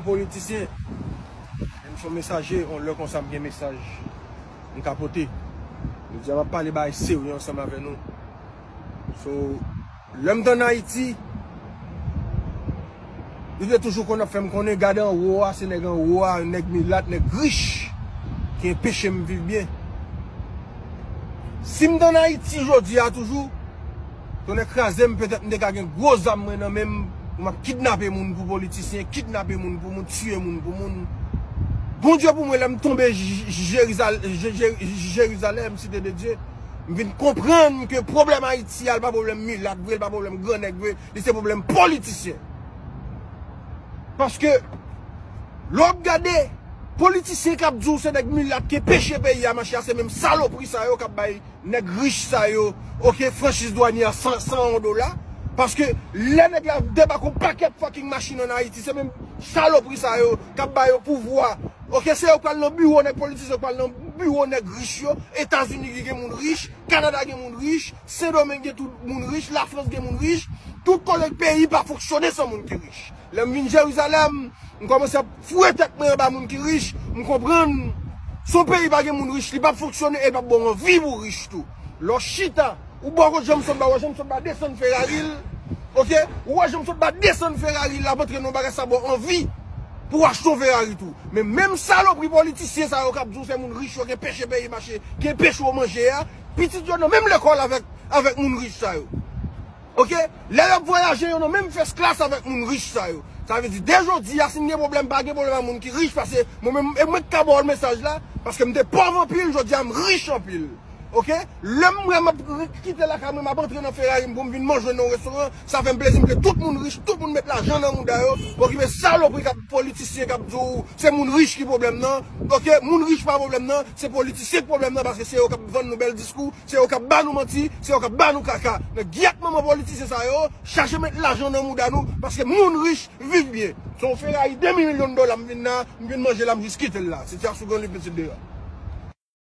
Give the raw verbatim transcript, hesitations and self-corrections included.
Politisyen. Men m se yon mesaje, yon lè konsa m gen mesaj m ka pote. Jodi a m ap pale bagay serye ansanm avè nou. So, lè m t ann Ayiti, li te toujou konn ap fè m konnen, gade anwo a, se nèg anwo a, nèg milat, nèg rich ki enpeche m viv byen. Si m t ann Ayiti jodi a toujou, tonnè kraze m, petèt m te ka gen gwo zam mwen nan men m, pou m ap kidnape moun pou politisyen, kidnape moun pou moun, tiye moun pou moun. Bondye pou mwen, lè m tonbe J-, J-, Jerizal-, Je-, Je-, Jerizalèm, Site de Dye, m vin konprann ke pwoblèm Ayiti a, l pa pwoblèm milat vre, l pa pwoblèm gran nèg vre, li se pwoblèm politisyen. Paske, lè w ap gade, politisyen k ap di w se nèg milat ki enpeche peyi a mache a, se menm salopri sa yo k ap bay nèg rich sa yo, oke, franchiz dwanye a san, san yon dola. Paske lè nèg la debake yon pakèt fucking machin ann Ayiti, se menm salopri sa yo k ap ba yo pouvwa. Oke, se yo k pral nan biwo nèg politisyen, yo k pral nan biwo nèg rich yo. Etazini ki gen moun rich, Kanada gen moun rich, Sendomeng gen tout moun rich, Lafrans gen moun rich. Tout kote peyi pa fonksyone san moun ki rich. Lè m vin Jerizalèm, m kòmanse ap foure tèt mwen anba moun ki rich, m konprann. Si yon peyi pa gen moun rich, li p ap fonksyone e li p ap ba w anvi pou w rich tou. Lè w chita, ou bò kot Jean Sotba, ou wè Jean Sotba desann Ferrari l, oke? Ou wè Jean Sotba desann Ferrari l, l ap antre nan yon bagay sa ba w anvi pou w achte yon Ferrari tou. Men menm salopri politisyen sa yo k ap di w se moun rich yo ki enpeche peyi mache, ki enpeche w manje a, pitit yo nan menm lekòl avèk, avèk moun rich sa yo. Oke? Lè y ap vwayaje, yo nan menm first class avèk moun rich sa yo. Sa vle di, de jodi a, si n gen pwoblèm, pa gen pwoblèm ak moun ki rich, paske mwen menm, e mwen k ka ba w mesaj la, paske m te pòv anpil, jodi a, m rich anpil. Oke? Lè m wè m ap kite lakay mwen, m ap antre nan Ferrari m pou m vin manje nan yon restoran, sa fè m plezi, m vle tout moun rich, tout moun met lajan nan mouda yo, okipe salopri k ap politisyen k ap di w se moun rich ki pwoblèm nan. Oke? Moun rich pa pwoblèm nan, se politisyen k pwoblèm nan, paske se yo k ap vann nou bèl diskou, se yo k ap ba nou manti, se yo k ap ba nou kaka. Men gyèt manman politisyen sa yo, chache met lajan nan mouda nou, paske moun rich viv byen. Se yon Ferrari de milyon dola m vin la, m vin manje la, m jis kite l la. Se ti asougan li pitit deyo.